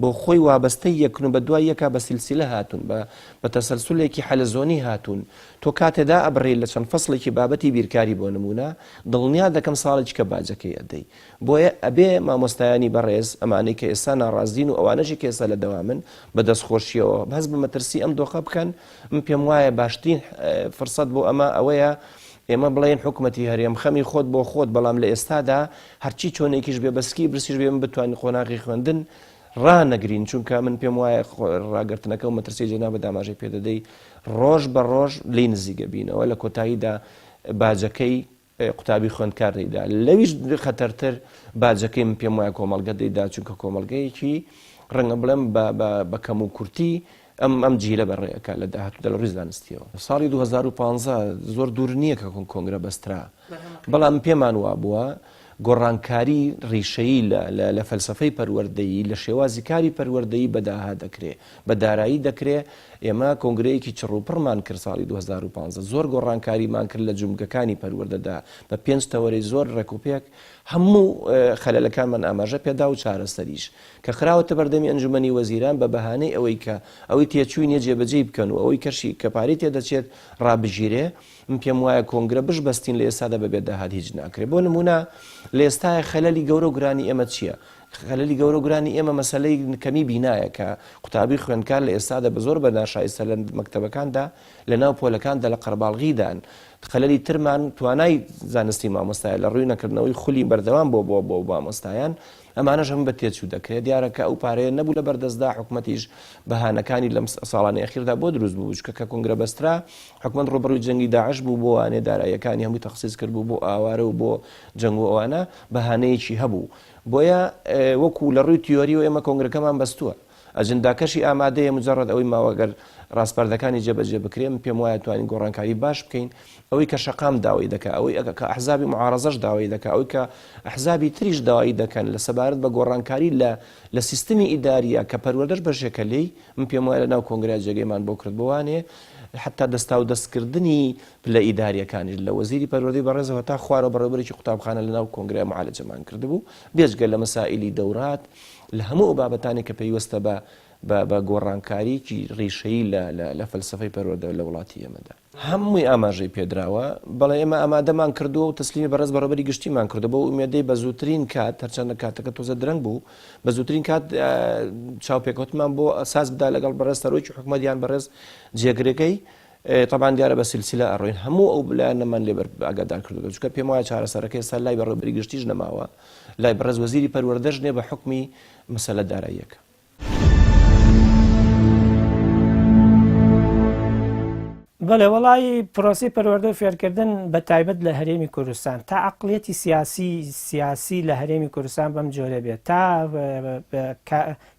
بۆ خۆی وابەستەی یەکن و بە دوای یەکا بە سیلسیلە هاتوون، بە بە تەسەلسولێکی حەلەزۆنی هاتوون. تۆ کاتێ دائەبڕێی لە چەند فەسڵێکی بابەتی بیرکاری بۆ نموونە، دڵنیا دەکەم ساڵێکی کە باجەکەی ئەدەی. بۆیە ئەبێ مامۆستایانی بەڕێز، ئەمانەی کە ئێستا ناڕازین و ئەوانەشی کە ئێستا لە دەوامن، بە دەستخۆشییەوە هەست بە مەترسی ئەم دۆخە بکەن. من پێم وایە باشترین فرسەت بۆ ئەمە ئەوەیە ئێمە بڵێین حکومەتی هەرێم خەمی خۆت بۆ خۆت، بەڵام لە ئێستادا هەرچی چۆنێکیش بێ بە سکی برسیش بێ ئێمە بتوانین قۆناغی خوێندن ڕانەگرین، چونکە من پێم وایە ڕاگرتنەکە و مەترسیی جەنابت ئاماژەی پێ دەدەی ڕۆژ بە ڕۆژ لێی نزیک ئەبینەوە، لە کۆتاییدا باجەکەی قوتابی خوێندکار دەیدا، لەویش خەتەرتر باجەکەی من پێم وایە کۆمەڵگە دەیدا، چونکە کۆمەڵگەیەکی ڕەنگە بڵێم بە کەم و کورتی ئەم ئەم جیلە بەڕێ ئەکا لە داهاتوودا لە ڕووی زانستیەوە. ساڵی 2015 زۆر دوور نییە کە کۆنگرە بەسترا، بەڵام پێمان وابووە گۆڕانکاری ڕیشەیی لە لە لە فەلسەفەی پەروەردەیی، لە شێوازی کاری پەروەردەیی بە داهات دەکرێ، بە دارایی دەکرێ، ئێمە کۆنگرەیەکی چڕوپڕمان کرد ساڵی 2015، زۆر گۆڕانکاریمان کرد لە جومگەکانی پەروەردەدا بە پێنج تەوەرەی زۆر ڕێکوپێک هەموو خەلەلەکانمان ئاماژە پێدا و چارەسەریش. کە خراوەتە بەردەمی ئەنجومەنی وەزیران بە بەهانەی ئەوەی کە ئەوەی تێچووی نیە جێبەجێی بکەن و ئەوەی کەشی کە پارەی تێدەچێت ڕابگیرێ، من پێم وایە کۆنگرە بشبەستین لە ئێستادا بەبێ داهات هیچ ناکرێ. بۆ نموونە لە ئێستایا خەلەلی گەورە و گرانی ئێمە چیە؟ خەلەلی گەورە و گرانی ئێمە مەسەلەی کەمی بینایە کە قوتابی خوێندکار لە ئێستادا بە زۆر بە ناشایستە لە مەکتەبەکاندا لە ناو پۆلەکاندا لە قەرەباڵغیدان. خەلەلی ترمان توانای زانستی مامۆستایە لە ڕووی نەکردنەوەی خولی بەردەوام بۆ بۆ بۆ مامۆستایان. ئەمانەش هەموو بە تێچوو دەکرێت، دیارە کە ئەو پارەیە نەبوو لە بەردەستدا، حکومەتیش بەهانەکانی لەم ساڵانەی ئەخیردا بۆ دروست بوو، چونکە کە کۆنگرە بەسترا حکومەت ڕووبەڕووی جەنگی داعش بوو، بۆ وانەیە داراییەکانی هەمووی تەخسیس کردبوو بۆ ئاوارە و بۆ جەنگ و ئەوانە، بەهانەیەکی هەبوو. بۆیە وەکو لە ڕووی تیۆرییەوە ئێمە کۆنگرەکەمان بەستووە. ئەجنداکەشی ئامادەیە مجەڕەد ئەوەی ماوە گەر ڕاسپاردەکانی جێبەجێ بکرێ من پێم وایە توانین گۆڕانکاری باش بکەین ئەوەی کە شەقام داوای دەکا ئەوەی کە ئەحزابی معارەزەش داوای دەکا ئەوەی کە ئەحزابی تریش داوای دەکەن لە سەبارەت بە گۆڕانکاری لە لە سیستمی ئیداریە کە پەروەردەش بەشێکە لێی من پێم وایە لە ناو کۆنگرە جێگەیمان بۆ کرد بۆوانێ حتا دەستا و دەستکردنی پلە ئیداریەکانیش لە وەزیری پەروەردەی بەڕێزەوە تا خوارەوە بەڕێوەبەرێکی قوتابخانە لە ناو کۆنگرە معالەجەمان کردبوو بێجگە لە مەسائیلی دەورات لە هەموو ئەو بابەتانەی کە پەیوەستە بە بە بە گۆڕانکاریی ڕیشەیی لە لە لە فەلسەفەی پەروەردە لە وڵاتی ئێمەدا. هەمووی ئاماژەی پێدراوە. بەڵێ ئێمە ئامادەمان کردووە و تەسلیمی بەڕێز بەڕێوەبەری گشتیمان کردووە بەو ئومێدەی بە زووترین کات، هەرچەندە کاتەکە تۆزێ درەنگ بوو، بە زووترین کات چاوپێکەوتنمان بۆ ساز بدا لەگەڵ بەڕێز سەرۆکی حکومەت یان بەڕێز جێگرەکەی. تەبعەن دیارە بە سیلسیلە ئەڕۆین هەموو ئەو لایەنەمان لێ ئاگادار کردووە چونکە پێم وایە چارەسەرەکە ئێستا لای بەڕێوەبەری گشتیش نەماوە لای بەڕێز وەزیری پەروەردەش نیە بە حوکمی مەسەلە داراییەکە. بەڵێ وەڵایی پرۆسەی پەروەردە و فێرکردن بە تایبەت لە هەرێمی کوردستان تا عەقڵیەتی سیاسی سیاسی لە هەرێمی کوردستان بەم جۆرە بێت تا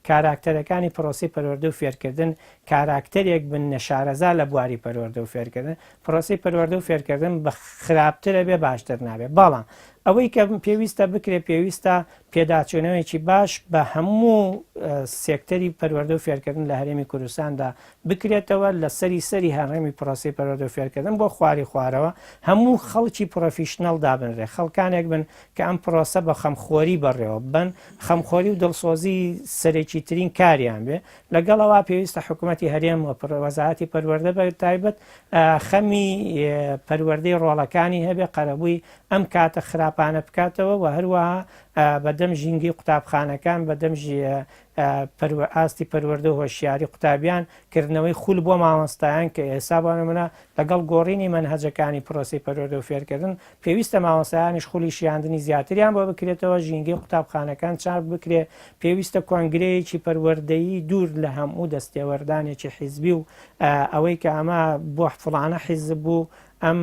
کاراکتەرەکانی پرۆسەی پەروەردە و فێرکردن کاراکتەرێک بن نەشارەزا لە بواری پەروەردە و فێرکردن، پرۆسەی پەروەردە و فێرکردن بە خراپتر ئەبێ باشتر نابێ. بەڵام ئەوەی کە پێویستە بکرێ پێویستە پێداچوونەوەیەکی باش بە هەموو سێکتەری پەروەردە و فێرکردن لە هەرێمی کوردستاندا بکرێتەوە لە سەری سەری هەرێمی پرۆسەی پەروەردە و فێرکردن بۆ خواری خوارەوە هەموو خەڵکی پرۆفیشنەڵ دابنرێ خەڵکانێک بن کە ئەم پرۆسە بە خەمخۆری بەڕێوە ببەن خەمخۆری و دڵسۆزی سەرەکیترین کاریان بێ لەگەڵ ئەوە پێویستە حکوومەتی هەرێم و وەزارەتی پەروەردە بە تایبەت خەمی پەروەردەی ڕۆڵەکانی هەبێ قەرەبووی ئەم کاتە خراپانە بکاتەوە و هەروەها بەدەم ژینگەی قوتابخانەکان بەدەم ئاستی پەروەردە و هۆشیاری قوتابیان کردنەوەی خول بۆ مامۆستایان کە ئێستا بۆ نمونە لەگەڵ گۆڕینی مەنهەجەکانی پرۆسەی پەروەردە و فێرکردن پێویستە مامۆستایانیش خولی شیاندنی زیاتریان بۆ بکرێتەوە، ژینگەی قوتابخانەکان چاک بکرێ، پێویستە کۆنگرەیەکی پەروەردەیی دوور لە هەموو دەستێوەردانێکی حیزبی و ئەوەی کە ئەمە بۆ فڵانە حیزب بوو ئەم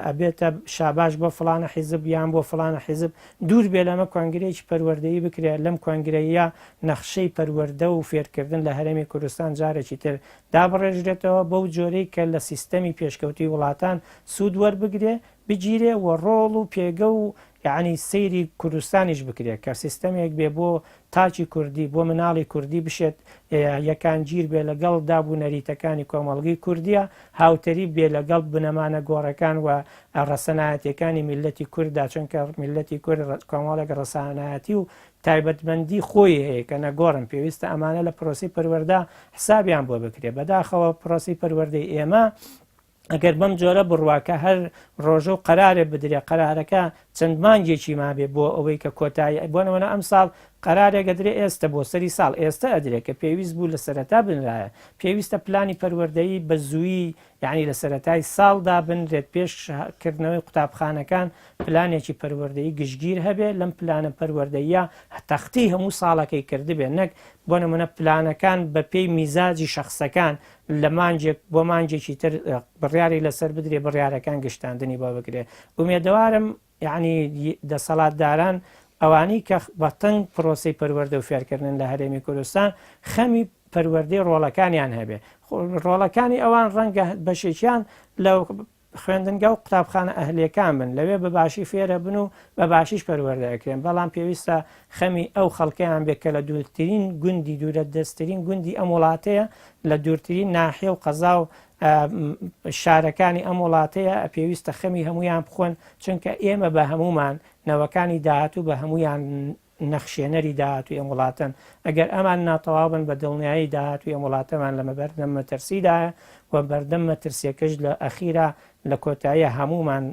ئەبێتە شاباش بۆ فڵانە حیزب یان بۆ فڵانە حیزب دوور بێ لەمە کۆنگرەیەکی پەروەردەیی بکرێ لەم کۆنگرەیە نەخشەی پەروەردە و فێرکردن لە هەرێمی کوردستان جارێکی تر دابڕێژرێتەوە بەو جۆرەی کە لە سیستەمی پێشکەوتووی وڵاتان سوود وەربگرێ، بگیرێ و ڕۆڵ و پێگە و یەعنی سەیری کوردستانیش بکرێت کە سیستەمێک بێ بۆ تاکی کوردی بۆ مناڵی کوردی بشێت یەکانگیر بێ لەگەڵ داب و نەریتەکانی کۆمەڵگەی کوردیە هاوتەریب بێ لەگەڵ بنەما نەگۆڕەکان و ڕەسەنایەتیەکانی میللەتی کورددا چونکە میللەتی کورد کۆمەڵێک ڕەسانایەتی و تایبەتمەندی خۆی هەیە کە نەگۆڕن پێویستە ئەمانە لە پرۆسەی پەروەردە حسابیان بۆ بکرێ بەداخەوە پرۆسەی پەروەردەی ئێمە ئەگەر بەم جۆرە بڕوا کە هەر ڕۆژە و قەرارێ بدرێ قەرارەکە چەند مانگێکی مابێ بۆ ئەوەی کە کۆتایی بۆ نمونە ئەمساڵ قەرارێک ئەدرێ ئێستە بۆ سەری ساڵ ئێستە ئەدرێ کە پێویست بوو لە سەرەتا بنرایە پێویستە پلانی پەروەردەیی بە زوویی یانی لە سەرەتای ساڵ دابنرێت پێش کردنەوەی قوتابخانەکان پلانێکی پەروەردەیی گشتگیر هەبێ لەم پلانە پەروەردەییە تەختی هەموو ساڵەکەی کردبێ نەک بۆ نمونە پلانەکان بە پێی میزاجی شەخسەکان لە مانگێک بۆ مانگێکی تر بڕیاری لەسەر بدرێ بڕیارەکان گشتاندنی بۆ بکرێ ئومێدەوارم یعنی دەسەڵاتداران ئەوانەی کە بەتەنگ پرۆسەی پەروەردە و فێرکردن لە هەرێمی کوردستان خەمی پەروەردەی ڕۆڵەکانیان هەبێ ڕۆڵەکانی ئەوان ڕەنگە بەشێکیان لە خوێندنگا و قوتابخانە ئەهلیەکان بن، لەوێ بە باشی فێرەبن و بە باشیش پەروەردە ئەکرێن، بەڵام پێویستە خەمی ئەو خەڵکەیان بێت کە لە دوورترین گوندی دوورە دەستترین گوندی ئەم وڵاتەیە، لە دوورترین ناحیە و قەزا و شارەکانی ئەم وڵاتەیە، پێویستە خەمی هەموویان بخۆن، چونکە ئێمە بە هەموومان، نەوەکانی داهاتوو بە هەموویان نەخشێنەری داهاتووی ئەم وڵاتەن، ئەگەر ئەمان ناتەواو بن بە دڵنیایی داهاتووی ئەم وڵاتەمان لە بەردەم مەترسیدایە و بەردەم مەترسیەکەش لە ئەخیرا لە کۆتاییا هەموومان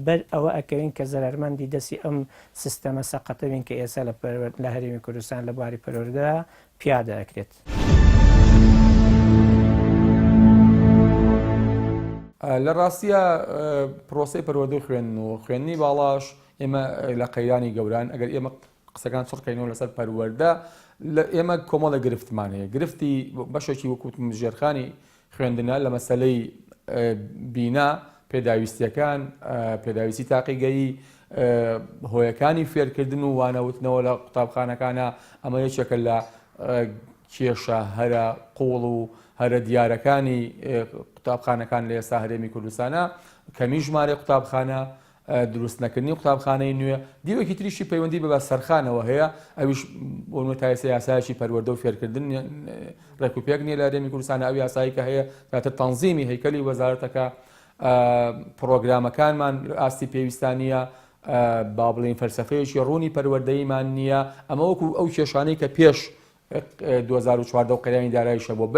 بەر ئەوە ئەکەوین کە زەرەرمەندی دەستی ئەم سیستەمە سەقەتە بین کە ئێستا لە لە هەرێمی کوردستان لە بواری پەروەردەدا پیادە ئەکرێت. لە ڕاستیا پرۆسەی پەروەردە و خوێندن و خوێندنی باڵاش ئێمە لە قەیرانی گەوران ئەگەر ئێمە قسەکان چڕکەینەوە لەسەر پەروەردە لە ئێمە کۆمەڵە گرفتمان هەیە گرفتی بەشێکی وەکوتم ژێرخانی خوێندنە لە مەسلەی بینا پێداویستیەکان پێداویستی تاقیگەیی هۆیەکانی فێرکردن و وانەوتنەوە لە قوتابخانەکانە ئەمە یەکێکە لە کێشە هەرە قوڵ و هەرە دیارەکانی قوتابخانەکان لە ئێستا هەرێمی کوردستانە کەمی ژمارە قوتابخانە دروستنەکردنی قوتابخانەی نوێ، دیوێکی تریشی پەیوەندی بە سەرخانەوە هەیە، ئەویش بۆ نموونە تا ئێستا یاسایەکی پەروەردە و فێرکردن ڕێک و پێک نییە لە هەرێمی کوردستان، ئەو یاسایی کە هەیە زیاتر تەنزیمی هەیکەلی وەزارەتەکە، پڕۆگرامەکانمان ئاستی پێویستان نییە، با بڵێین فەلسەفەیەکی ڕوونی پەروەردەییمان نییە، ئەمە وەکو ئەو کێشانەی کە پێش 2014 و قەیرانی داراییش هەبووە.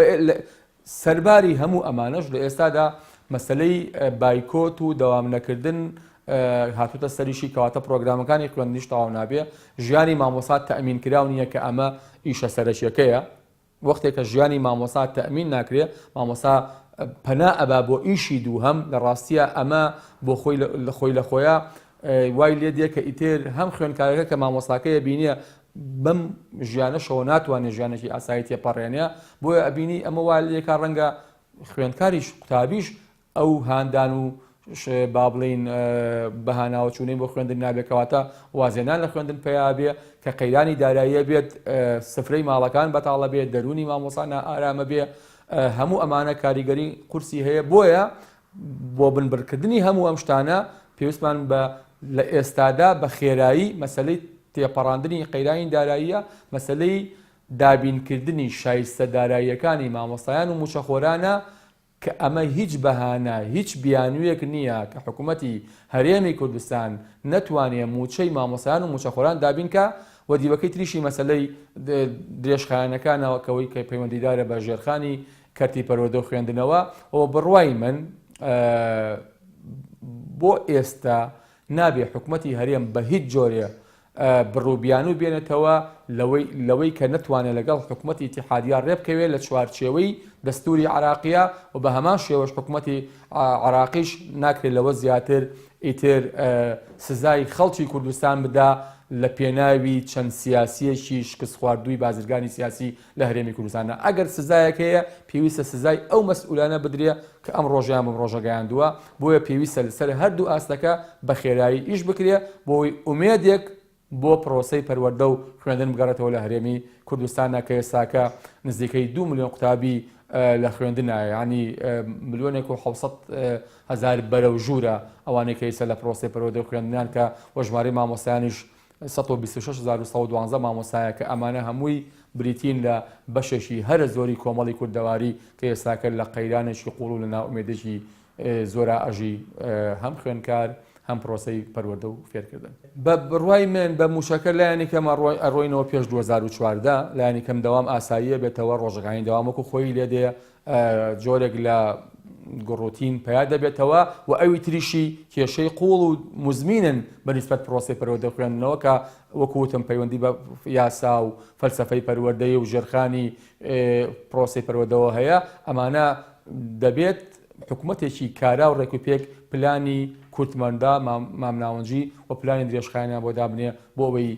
سەرباری هەموو ئەمانەش لە ئێستادا مەسەلەی بایکۆت و دەوام نەکردن هاتوتە سەریشی کەواتە پرۆگرامەکانی خوێندنیش تەواو نابێ ژیانی مامۆسا تەئمین کراو نییە کە ئەمە ئیشە سەرەکیەکەیە وەختێک کە ژیانی مامۆسا تەئمین ناکرێ مامۆسا پەنا ئەبا بۆ ئیشی دووهەم لە ڕاستیە ئەمە بۆ خۆی لە خۆی لە خۆیان وای لێ دێ کە ئیتر هەم خوێندکارەکە کە مامۆستاکەیە بینیە بەم ژیانەشەوە ناتوانێت ژیانێکی ئاسایی تێپەڕێنێ بۆیە ئەبینی ئەمە وا لێکا ڕەنگە خوێندکاریش قوتابیش ئەو هاندان و با بڵین بەهاناوە چوونەی بۆ خوێندن نابێت کەواتە وازێنان لە خوێندن پیا بێ کە قەیرانی داراییە بێت سفرەی ماڵەکان بەتاڵە بێت دەرونی مامۆسا نائارامە بێ هەموو ئەمانە کاریگەری قورسی هەیە بۆیە بۆ بنبڕکردنی هەموو ئەم شتانە پێویستمان بە لە ئێستادا بە خێرایی مەسەلەی تێپەڕاندنی قەیرانی داراییە، مەسەلەی دابینکردنی شایستە داراییەکانی مامۆستایان و مووچەخۆرانە کە ئەمە هیچ بەهانە، هیچ بیانوویەک نییە کە حکوومەتی هەرێمی کوردستان نەتوانێ مووچەی مامۆستایان و مووچەخۆران دابین کا و دیوەکەی تریشی مەسەلەی درێژخایەنەکانە کەوەی کە پەیوەندیدارە بە ژێرخانی کەرتی پەروەردە و خوێندنەوە و بڕوای من بۆ ئێستا نابێ حکومەتی هەرێم بە هیچ جۆرێ بڕوبیان و بێنێتەوە لەوەی لەوەی کە نەتوانێت لەگەڵ حکومەتی ئیتیحادیا ڕێبکەوێت لە چوارچێوەی دەستوری عراقیە و بە هەمان شێوەش حکومەتی عراقیش ناکرێت لەوە زیاتر ئیتر سزای خەڵکی کوردستان بدا لە پێناوی چەند سیاسیەکی شکستخواردووی بازرگانی سیاسی لە هەرێمی کوردستاندا ئەگەر سزایەک هەیە پێویستە سزای ئەو مەسئولانە بدرێ کە ئەم ڕۆژەیان بەم ڕۆژە گەیاندووە، بۆیە پێویستە لەسەر هەردوو ئاستەکە بە خێرایی ئیش بکرێ بۆ ئەوەی ئومێدێک بۆ پرۆسەی پەروەردە و خوێندن بگەڕێتەوە لە هەرێمی کوردستاندا کە ئێستاکە نزیکەی دوو ملیۆن قوتابی. لە خوێندنایە یانی ملیۆنێک و 600 هەزار بەرەو ژوورە ئەوانەی کە ئیستا لە پرۆسەی پەروەردە و خوێندنان کە وە ژمارەی مامۆستایانیش 126112 مامۆستایە کە ئەمانە هەمووی بریتین لە بەشێکی هەرە زۆری کۆمەڵی کوردەواری کە ئێستاکە لە قەیرانێکی قوڵ و لە نائومێدێکی زۆرا ئەژی هەم خوێندکار هەم پرۆسەی پەروەردە و فێرکردن. بە بڕوای من بە مووچەکە لایەنی کەم ئەڕۆینەوە پێش 2014 لایەنی کەم دەوام ئاساییە بێتەوە ڕۆژەکانی دەوام وەکو خۆی لێ دێ جۆرێک لە گوڕوتین پیا دەبێتەوە و ئەوی تریشی کێشەی قوڵ و مزمینن بە نیسبەت پرۆسەی پەروەردە خوێندنەوە کە وەکو وتم پەیوەندی بە یاسا و فەلسەفەی پەروەردەی و ژێرخانی پرۆسەی پەروەردەوە هەیە ئەمانە دەبێت حکومەتێکی کارا و ڕێکوپێک پلانی کورتمەندا، مامناوەنجی و پلانی درێژخایەنیان بۆ دابنێ بۆ ئەوەی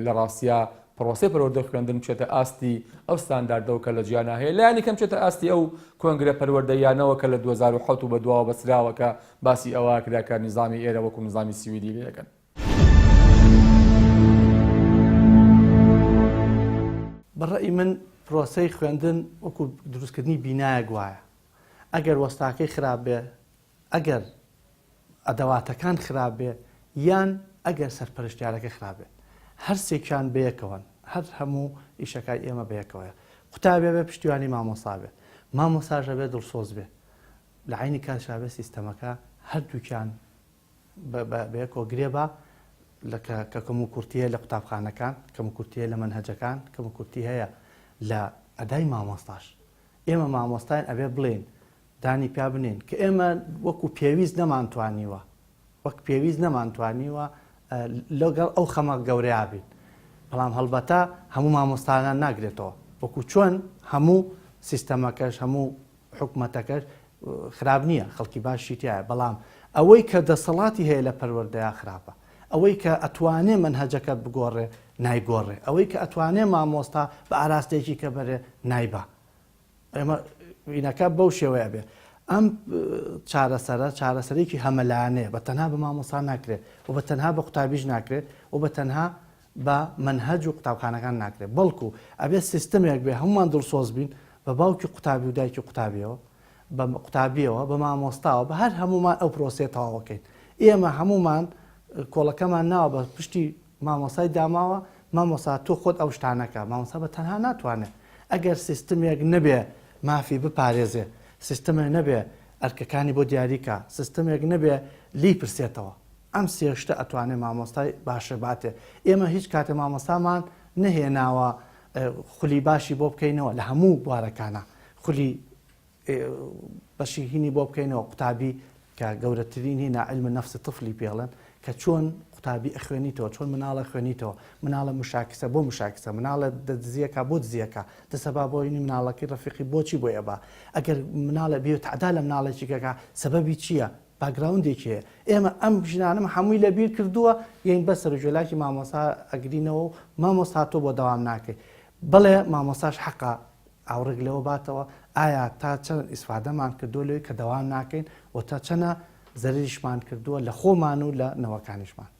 لە ڕاستیا پرۆسەی پەروەردە و خوێندن بچێتە ئاستی ئەو ستانداردەوە کە لە جیهانا هەیە، لایەنی کەم بچێتە ئاستی ئەو کۆنگرە پەروەردەییانەوە کە لە 2007 و بەدواوە بەستراوە کە باسی ئەوە کرا کە نیزامی ئێرە وەکوو نیزامی سویدی لێ دەکەن. بە ڕەئی من پرۆسەی خوێندن وەکو دروستکردنی بینایەک وایە ئەگەر وەستاکەی خراپ بێ ئەگەر ئەدەواتەکان خراپ بێ یان ئەگەر سەرپەرشتیارەکە خراپ بێ هەرسێکیان بەیەکەوەن هەر هەموو ئیشەکای ئێمە بەیەکەوەیە قوتابێ بێ پشتیوانی مامۆسا بێ مامۆساژە بێ دڵسۆز بێ لە عینی کاتشا بێ سیستەمەکە هەردووکیان بەیەکەوە گرێ با لە کە کە کەموکورتی هەیە لە قوتابخانەکان، کەموکورتی هەیە لە مەنهەجەکان، کەموکورتی هەیە لە ئەدای مامۆستاش. ئێمە مامۆستاین ئەبێ بڵێین، دانی پیا بنێین کە ئێمە وەکو پێویست نەمانتوانیوە، وەک پێویست نەمانتوانیوە لەگەڵ ئەو خەمە گەورەیا بین. بەڵام هەڵبەتە هەموو مامۆستایان ناگرێتەوە. وەکو چۆن هەموو سیستەمەکەش، هەموو حکومەتەکەش خراپ نییە خەڵکی باشی تایە بەڵام ئەوەی کە دەسەڵاتی هەیە لە پەروەردەیا خراپە ئەوەی کە ئەتوانێ مەنهەجەکە بگۆڕێ نایگۆڕێ ئەوەی کە ئەتوانێ مامۆستا بە ئاراستەیەکی کە بەرێ نایبا ئێمە وینەکە بەو شێوەیە بێ ئەم چارەسەرە چارەسەرێکی هەمەلایەنەیە بە تەنها بە مامۆستا ناکرێت و بە تەنها بە قوتابیش ناکرێت و بە تەنها بە مەنهەج و قوتابخانەکان ناکرێت بەڵکو ئەبێت سیستمێک بێ هەموومان دڵسۆز بین بە باوکی قوتابی و دایکی قوتابیەوە بە قوتابیەوە بە مامۆستاوە بە هەر هەموومان ئەو پرۆسەیە تەواوەکەین ئێمە هەموومان کۆڵەکەمان ناوە بە پشتی مامۆستای داماوە مامۆستا تۆ خۆت ئەو شتانەکە مامۆستا بە تەنها ناتوانێت ئەگەر سیستمێک نەبێ مافی بپارێزێ سیستمێک نەبێ ئەرکەکانی بۆ دیاریکا سیستمێک نەبێ لی پرسێتەوە ئەم سێ شتە ئەتوانێ مامۆستای باشە باتێ ئێمە هیچ کاتێ مامۆستامان نەهێناوە خولی باشی بۆ بکەینەوە لە هەموو بوارەکانە خولی بەشی هینی بۆ بکەینەوە قوتابی کە گەورەترین هینا علم نفس طفلی پێڵێن کە چۆن قوتابی ئەخوێنیتەوە چۆن مناڵە خوێنیتەوە مناڵە مشاکسە بۆ مشاکسە مناڵە دەدزیەکە بۆ دزیەکە دەسەبا بۆ هینی مناڵەکەی ڕەفیقی بۆچی بۆ ئێبا ئەگەر مناڵە بێ تعدا لە مناڵێکی کەکە سەبەبی چییە باکگراوندێکی هەیە ئێمە ئەم ژنانەم هەمووی لە بیر کردووە یین بەس سەروگوێلاکی مامۆستا ئەگرینەوە و مامۆستا تۆ بۆ دەوام ناکەی بەڵێ مامۆستاش حەقە ئاوڕێک لەوە باتەوە ئایا تا چەند ئیسفادەمان کردووە لەوەی کە دەوام ناکەین و تا چەنە زەرریشمان کردووە لە خۆمان و لە نەوەکانیشمان.